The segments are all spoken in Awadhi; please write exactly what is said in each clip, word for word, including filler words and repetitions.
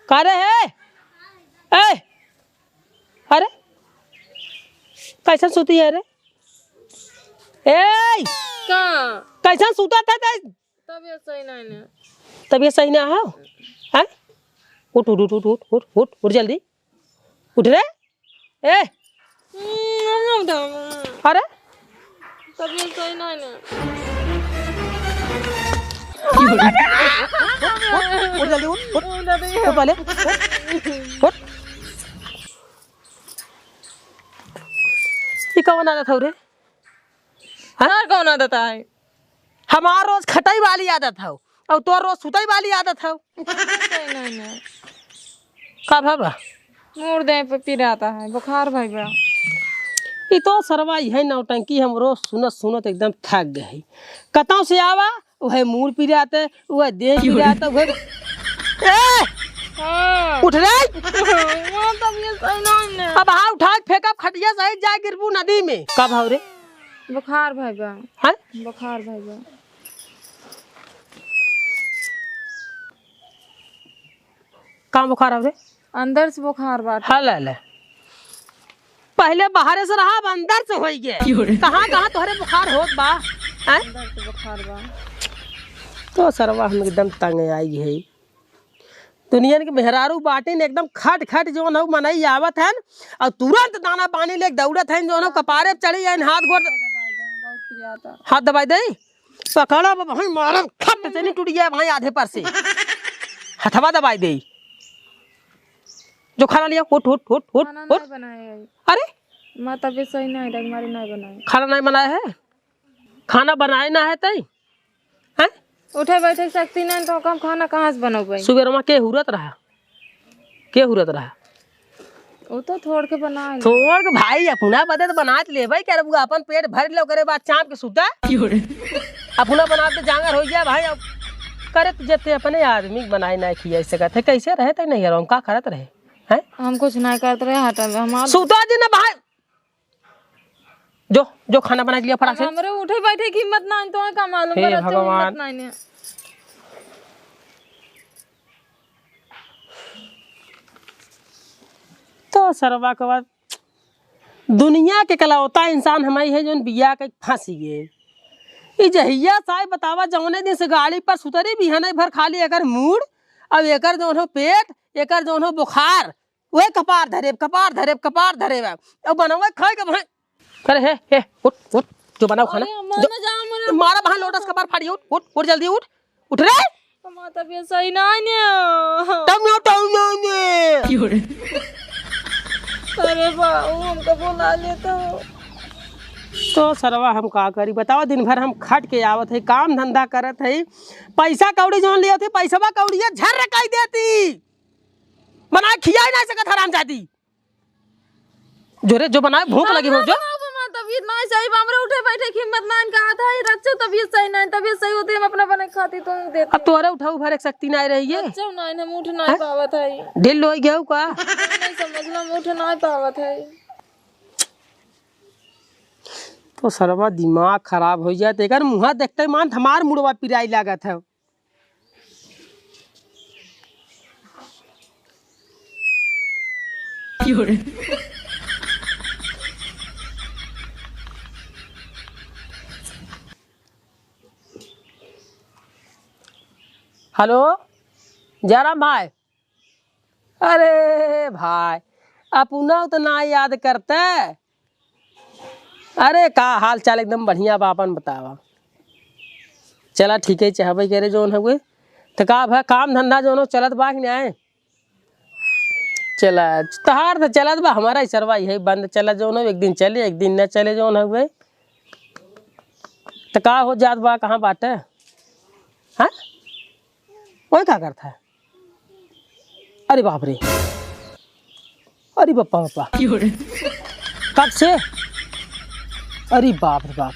का रे हे? ए! अरे, कैसन सुती है रे? ए! का? कैसन सुता था तै? तबीयत सही नहीं ने। तबीयत सही ना हो? हैं? उठ, उठ, उठ जल्दी। उठ रे। ए! हम्म, हम ना उठाऊंगा। अरे? तबीयत सही नहीं ने। उठ, उठ, उठ जल्दी, उठ, उठ। उठ, उठ, उठ। उठ पहले, उठ, उठ। ई कवन आदत हौ रे? हाँ? हमार कौन आदत है? हमार रोज खटई वाली आदत हौ, और तोर रोज सुतई वाली आदत हौ। सही नहीं, नहीं। का भा बा? मूड़ देह पे पिराता है, बुखार भई बा। ई तो सरवा इहे नौटंकी हम रोज सुनत सुनत एकदम थक गए। कतौ से आवा, उहे मूड़ पिराते, उहे देह पिराते, उहे ए! हाँ। उठ रे! हाँ, तबीयत सही नहीं ने। अब हाँ उठा के फेंकब खटिया सहित जाए गिरबू नदी में। का भा रे? बुखार भई बा। हैं? बुखार भई बा। का बुखार हौ रे? अंदर से बुखार बाटे। हाँ, ले, ले। पहिले बाहरे से रहा, अब अंदर से होई गे। क्यों रे? कहाँ, कहाँ तोहरे बुखार होत बा? हैं? अंदर से बुखार बा। तो सरवा हम एकदम तंग आई है। दुनिया के मेहरारू बाटिन एकदम खट खट जौन हौ मनई आवत हन और तुरंत दाना पानी लेके दौड़त हन जौन हौ कपारे पे चढ़ी आइन हाथ गोड़ बहुत पिराता। हाथ दबाई दे। पकड़ा बा भाई, मारब खट से नहीं टूट गया भाई आधे पर से। हथवा दबाई दे। जो खाना लिया, उठ, उठ, उठ, उठ, खाना उठ। नहीं बनाए है। अरे? माँ तबीयत सही नहीं है, हमारी नहीं बनाए। खाना नहीं बनाए है? खाना बनाए ना है तई? हैं? उठे बैठे शक्ति नहीं तो हम खाना कहाँ से बनौबै? सुबेरवा के हुरत रहा? के हुरत रहा? वो तो थोड़ के बना ले। थोड़ के भाई, अपना बदे तो बना लेबै, क्या रे बुआ, अपन पेट भर लो, करे बाद चाप के सुता। क्यों रे? अपना बनाते जांगर हो गया भाई, अब करे तो जते अपने आदमी के बनाए ना खिया सकत है, कैसे रहे तै नहीं, हम का करत रहे? हैं? हम कुछ नहीं करत रहे, हटा, हमार सुता जी ना भाई। जो, जो खाना बना के लिया फटाक से। हमरे उठे बैठे की हिम्मत ना, तो का मालूम हे बा, रच्चो भगवान। हिम्मत ना ने। तो सरवा के बाद दुनिया के इकलौता इंसान हमही है जौन बिया के फंसी गए। ई जहिया साई बतावा जौने दिन से गाड़ी पर सुतरी बिहने भर खाली एकर मूड़, अब एकर जौन हो पेट, एकर जौन हो बुखार, ओए कपार धरे, कपार धरे, कपार धरे बा। अब बनवे खाए के भाई। अरे हे, हे, उठ, उठ, जो बनाओ खाना। अरे अम्मा, जो ना जा, मरे मारा बहान लोटस कपार फाड़ी, उठ, उठ, उठ जल्दी उठ। उठ रे। अम्मा तबीयत सही ना है ने। तब ना, तब ना ने। क्यों रे? अरे बाबू, हमका बोला लेता हो। तो सरवा हम का करी बतावा, दिन भर हम खट के आवत है, काम धंधा करत है, पैसा कौड़ी जौन लिया थी, पैसवा कौड़िया झर रकाई देती। बनाए खियाई नहीं सकत हरामजादी। जो रे, जो बनाए, भूख लगी हो जो। बाबू, हमार तबीयत नहीं सही बा, हमरे उठे बैठे की हिम्मत नहीं, कहा था, "रच्चो तबीयत सही नहीं, तबीयत सही होती हम अपना बने खाती तो देती।" अब तोहरे उठाऊ भरे के शक्ति नहीं रही है। रच्चो नहीं, हम उठ नहीं हैं? पावत है। ढील हो गया का? नहीं समझ लो, हम उठ नहीं पावत है। तो सरवा दिमाग खराब हो जाए, तेकर मुँह देखते मान हमार मुड़वा पिराई लागत है। हेलो, जयराम भाई। अरे भाई, अपना तो ना याद करते। अरे, का हाल चाल? एकदम बढ़िया बा, आपन बतावा। चला, ठीक है, चाहबे करे जौन हउए। त का भा, काम धंधा जौन हो, चलत बा कि नाय? चला, तहार त चलत बा, हमारा ही सरवा इहे बंद चलत जौन हो, एक दिन चले, एक दिन न चले जौन हउए। त का हो जात बा, कहाँ बाटे? हाँ? ओए का करत है? अरे बाप रे, अरे बापा, बापा। क्यों रे? कब से? अरे बाप रे बाप।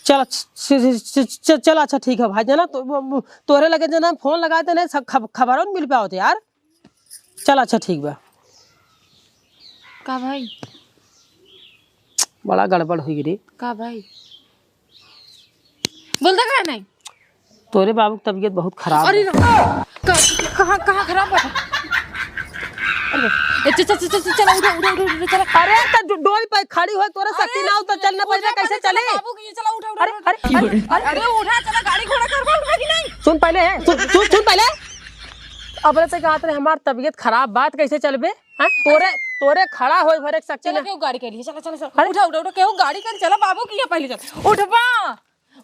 चला, च-, च-, च-, च-, चला, अच्छा ठीक है भाई, जना तो, वो, वो, तोहरे लगे जना फोन लगाए थे नहीं, सब खब-, खबरों मिल पाओ थे यार। चला, अच्छा ठीक बा। का भाई? बड़ा गड़बड़ हुई रे। का भाई? बोलता काहे नहीं? तोरे बाबू की तबीयत बहुत खराब अरे है। राम, क-, कहाँ, कहाँ खराब बा? अरे, ए, चल, चल, चल, चल, चल, उठा, उठा, उठा, उठा, चला। अरे, तो डो-, डोल पे खड़ी हो, तोरे शक्ति अरे, ना हो तो चल ना चल, पैसा उठा, कैसे पहले चला, चले? बाबू के लिए चला, उठा, उठा, अरे, उठा, अरे, अरे, अरे, उठा, चला, गाड़ी घोड़ा कर, उठा कि नहीं? सुन पहले, सुन, सुन, सुन पहले। अब रे से कहत रहे, हमार तबीयत खराब, बात कैसे चलबे? हाँ? तोरे, तोरे खड़ा होए भरे के शक्ति चला, ना। केहू गाड़ी कर लिए, चला, चला, चला। अरे। उठा, उठा, उठा, केहू गाड़ी कर, चला, बाबू के लिए पहले चला। उठबा।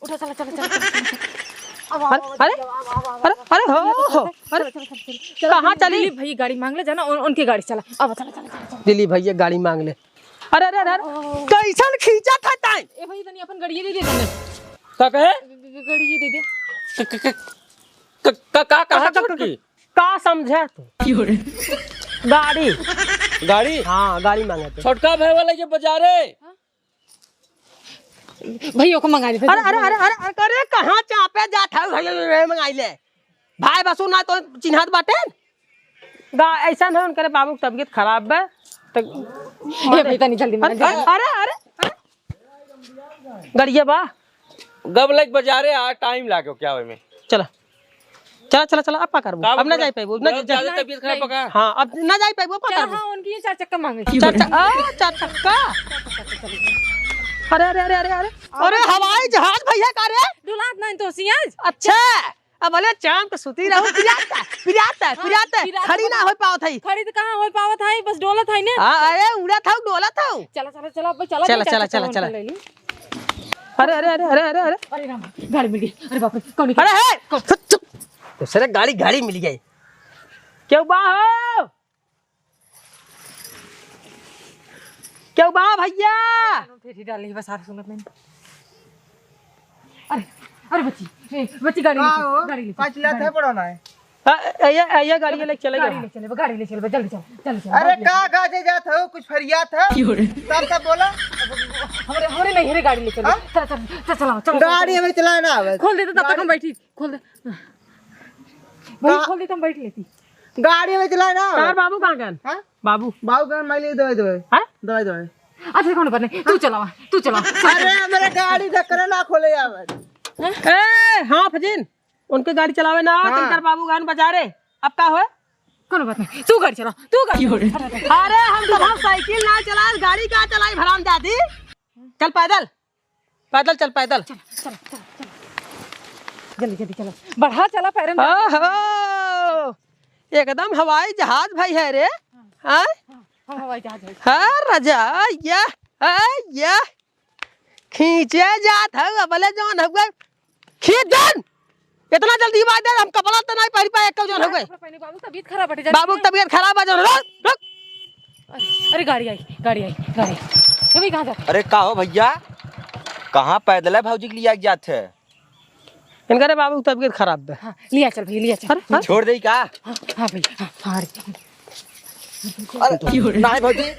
उठा, चला, चला, चला, चला, चला। अब, अब, अरे, अब, अरे, अब, अब, अब, अरे, अरे, हो, चला, हो, चला, अरे, चला, चला, चला, चला, कहाँ दिलीप, चली? दिलीप भैया गाड़ी मांग ले, जाना उन-, उनके गाड़ी चला। अब चला, चला, चला, चला। दिलीप भैया गाड़ी मांग ले। अरे, अरे, अरे, अरे, कैसन खींचा था टाइम? ए भाई, तनी अपन गड़िया दे दे तने। का कहे? ग-, ग-, गड़िया दे दे। क-, क-, क-, क-, का, का कहा का, का, छोटकी? का समझे तू? गाड़ी। गाड़ी? हाँ, गाड़ी मांगे थे। छोटका भाई वाला के बजारे। हाँ? भैया को मंगा ले, भैया अरे, अरे, को अरे, मंगा ले। अरे, अरे, अरे, कहाँ चापे जात है? भाई, भाई, भाई, मंगाई ले। भाई बसु ना तो चिन्हात बाटे। गा-, ऐसा ना उनकरे बाबू की तबीयत खराब बा। तो ए, भाई, तनी जल्दी अरे, मंगा ले। अरे, अरे, अरे। गड़िया बा। गब लाइक बजारे आ, टाइम लागो क्या ओइमे? चला। चला, चला, चला, अब का करबो? का अब ना बोला? जाई पाइबो, ना बहुत जा-, ज्यादा तबीयत खराब बा का? हाँ, अब ना जाई पाइबो, अब का चल, करबो? हाँ, उनकी ये चार चक्का मांगे। चार चक-, आ, चार चक्का? अरे, अरे, अरे, अरे, अरे। अरे, हवाई जहाज भैया का रे? डुलात नहीं तो सियाज। अच्छा, अब भले चाम के सुती रहू, पिरात है, पिरात है, हाँ, पिरात है। पिरात खड़ी ना बा। हो पावत है। खड़ी तो कहाँ हो पावत है, बस डोलत है ने। हाँ, अरे, उड़त हऊ, डोलत हऊ। चला, चला, चला, अब चला, चला, चला, चला, चला, चला, चला। ले ली। अरे, अरे, अरे, अरे, अरे, अरे। अरे राम, गाड़ी मिल गई। अरे बाप रे, कौन अरे, हे, चुप, चुप। दूसरे गाड़ी, गाड़ी मिल गई। केहू बा हो? केहू बा भैया? कानून फेरी डाली, बस आप सुनत नहीं। अरे, अरे बच्ची, ए, बच्ची गाड़ी का ले चल, हो? गाड़ी ले चल, का चिल्लात गाड़ी है, ले चल। पड़ो ना है? आ, आ, ये, आ, ये गाड़ी ले चले गाड़ी गया। ले चले, गाड़ी ले चले, जल्दी चल, जल्दी चल, अरे गाड़ी ले चल। का, का जे जात हो, कुछ फरियात हो? क्यों रे? तब, तब बोला। हमरे, हमरे नहीं, हमरे गाड़ी ले चले। हाँ? चल, चल, चल, चलाओ, चलो, चलो, गाड़ी चलो। हमें चलाए ना आवे। खोल दे तो तब तक गाड़ी हम बैठी, खोल दे। वही का? खोल दे तो हम बैठ लेती। गाड़ी हमें चलाए ना आवे। तार बाबू कहाँ गन? हाँ? बाबू। बाबू गन, मैं ले दवाई, दवाई। हाँ? दवाई, दवाई। अच्छा, कौन बात नहीं, तू चलावा, तू चलावा। अरे, मेरे गाड़ी ढक्कन ना खोले आवे। हाँ? ए, हाँ, फजीन। उनके गाड़ी चलावे ना, हाँ। तिनकर बाबू गान बजा रे। अब का होए? कोनो बात नहीं, तू गाड़ी चला, तू गाड़ी चला। अरे, हम तो हम साइकिल ना चलाए, गाड़ी का चलाई, हरामजादी? चल पैदल, पैदल चल, पैदल। चल, चल, चल, चल। जल्दी, जल्दी चलो, बढ़ा चला पैरन। ओहो, एकदम हवाई जहाज भाई है रे। हाँ। हाँ? हाँ, हाँ, हवाई जहाज है। हाँ, राजा, या, हाँ, या। खींचे जात हऊ, अबले जौन हउए, खींच जौन। इतना जल्दी बात दे, हम कपड़ा तो नहीं पहन पाए, एक जौन हउए। कपड़ा पहने, बाबू, तबीयत खराब बाटे, बाबू, तबीयत खराब बा, जौन, रुक, रुक। अरे, अरे, गाड़ी आई, गाड़ी आई, गाड़ी आई। ए भाई, कहाँ जा? अरे, का हो भैया, कहाँ पैदल है भौजी के लिए जात है? इनका रे बाबू, तबीयत खराब बा। हाँ, लिया चल भैया, लिया चल। अरे, हाँ? छोड़ दे का? हाँ, हाँ भैया, हाँ, हाँ, अरे। अरे, नाहीं भौजी,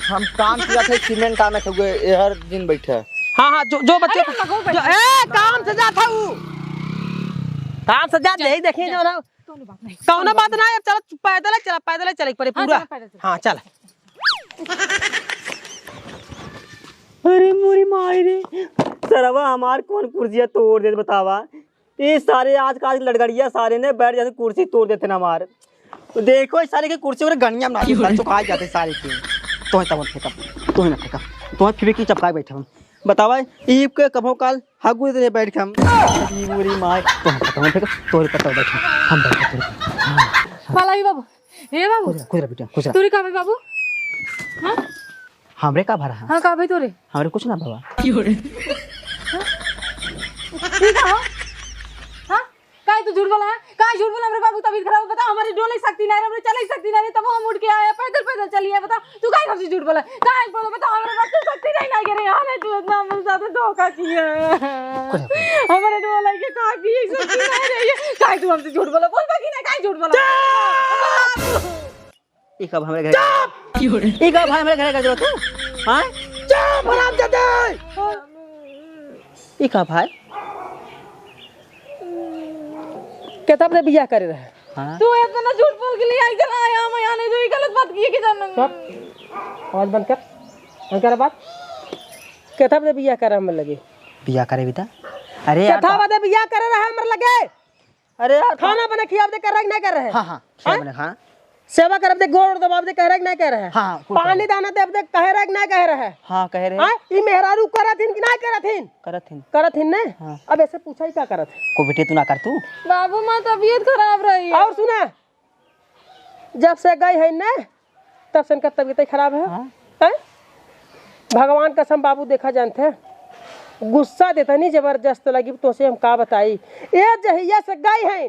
हम काम किया थे, सीमेंट आने के हुए, ये हर दिन बैठे। हाँ, हाँ, जो, जो बच्चे अरे, हम लोगों को जो, बैठे। ए, काम से जात हऊ। काम से जात, जा, यही देखिए जा। जो ना। कौनो बात नहीं। कौनो बात नहीं, अब चला, पैदल ही चला, पैदल ही चले पड़े हाँ, पूरा। चला, पैदल चला। हाँ, चला। अरे मोरी माई रे, सरवा हमार कौन कुर्सिया तोड़ देत बतावा। ये सारे आजकल लड़गड़िया सारे ने बैठ जाते, कुर्सी तोड़ देते ना हमार। तो देखो, इस सारे के कुर्सी और गनिया में ना सारे चुकाए जाते सारे के। तो है तब फेंका, तो है ना फेंका, तो है फिर की चपकाए बैठे हम। बतावा, ई के कभो काल हागू दे बैठ के हम। ई बुरी माय, तो है तब फेंका, तो है तब बैठ हम। हम बैठ तोरे। हाँ, हाँ। माला, ई बाबू, हे बाबू। खुश रह, खुश रह बेटा, खुश रह। तोरे का भाई बाबू? हाँ? हमरे का भरा है? हाँ, का भाई तोरे? हमरे कुछ ना बाबा। हाँ? ई का हो? हाँ? काहे तू झूठ बोला है? काहे झूठ बोला? हमरे बाबू तबीयत खराब है, बताओ, हमरे डोले शक्ति नहीं है, हमरे चले शक्ति नहीं है, तब हम उठ के आए, पैदल, पैदल चलिए, बताओ, तू काहे हमसे झूठ बोला? काहे बोला? बताओ, हमरे रक्त शक्ति नहीं, नहीं गिरे, अरे तू इतना हमरे साथ धोखा किया। कुछ ना, कुछ ना। हमरे डोले के काहे पिए शक्ति नहीं रही है, काहे तू हमसे झूठ बोला? बोल बाकी नहीं, काहे झूठ बोला? चुप! ई कब हमरे घर चुप! ई कब भाई हमरे घर कर देबा तू? हाँ? चुप, हरामजादे! ई का भाई? केतब रे बियाह करे रहे? हाँ? तू इतना झूठ बोल के ले आई, चला आया, मैं यहाँ नहीं, तू ही गलत बात की कि जान। चुप। आवाज बंद कर। बंद कर बात। केतब रे बियाह करे हम लगे? बियाह करे बेटा? अरे यार, केथा बदे बियाह करे रहे हमरे लगे? अरे यार, खाना बना खियावे दे, करे कि नाहीं करे रहे? हाँ, हाँ, खियावे हैं? बना, हाँ। सेवा करब दे, गोड़ दबावे दे, करे कि नाहीं करे रहे? हाँ, हाँ, कुल पानी करे। दाना देवे दे, करे कि नाहीं करे रहे? हाँ, करे रहे। हाँ, ई मेहरारू करत हिन कि नाहीं करत हिन? करत हिन। करत हिन ने? हाँ। अब ऐसे पूछा ही का करत है? को बेटे तू ना कर तू। बाबू माँ तबीयत खराब रही है। और सुना, जब से गई है ने, तब से इनका तबीयत ही खराब है। हाँ। हैं? भगवान कसम बाबू, देखा जानते हैं, गुस्सा देता नहीं जबरदस्त लगी, तो से हम का बताई। ये जहिया से गई हैं,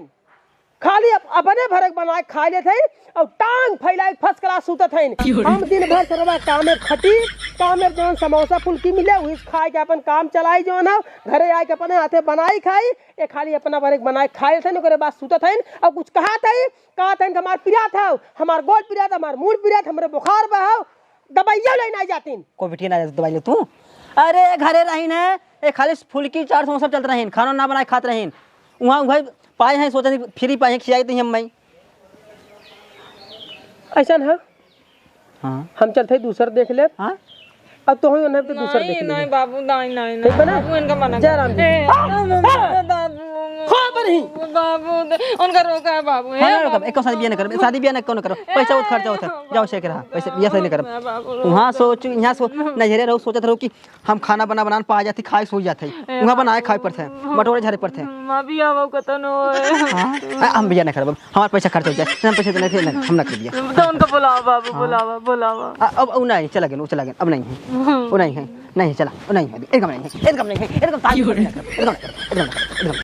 खाली अप-, अपने भरे के बनाए खाए लेत हैं और टांग फैलाए first class सूतत हैं। हम दिन भर सरवा कामे खटी, कामे जौन समोसा फुल्की मिले, वही खाए के अपन काम चलाई, जौन है, घरे आए के अपने हाथे बनाई खाई, ये खाली अपना भरे के बनाए खाए लेत हैं, ओकरे बाद सूतत हैं और कुछ कहा था, कहत हइन कि हमार पिरात हौ, हमार गोड़ पिरात, हमार मूड़ पिरात, हमरे बुखार बा हौ, दवाइया लेने आई जातीन। को बेटी ना दवाई ले तू? अरे घरे रहीन है, ए खाली फुल्की चाट समोसा चलत रहीन, खाना ना बनाए खात रहीन। उहाँ उहाँ पाए हैं, सोचत हैं फ्री पाए हैं, खियाई दी हम। ऐसन है? हाँ। हम चलत है दूसर देख ले। हाँ? अब तो हुई उन्हें तो दूसर देख नहीं, लेंगे। नहीं बाबू, नहीं, नहीं, ठीक बा ना? बाबू, इनका मना जा कर। राम जी। ए, आ, बाबू, आ, बाबू, खो पर ही। बाबू, उनका रोका है बाबू, हे हाँ, बाबू। रोका, एक साथ बियाह न करब, शादी बियाह न कौन करब? ए, पैसा बहुत खर्चा होता है। जाओ, से करा, पैसे बियाह सही न करब। बाबू, वहाँ सोच, यहाँ सोच, नजरे रहो, सोचत रहो कि हम खाना बना, बना पा जाती, खाए सो जाते। ए, वहाँ बनाए बाबू। खाए पड़ते हैं, बटोरे झारे पड़ते हैं। माँ भी आवा कतनो है। हाँ, आ, हम बियाह न करब, हमार पैसा खर्च हो जाए, हम पैसे तो नहीं थे, नहीं, हम ना कर दिया। तो उनका बुलावा बाबू, हाँ। बुलावा, बुलावा। आ, अब, अब नहीं, चला गया, वो चला गया, अब नहीं है, वो नहीं है, नहीं है, चला, वो नहीं है, एकदम नहीं है, एकदम नहीं है, एकदम ताकि नहीं है, एकदम नहीं है, एकदम नहीं है, एकदम नहीं है।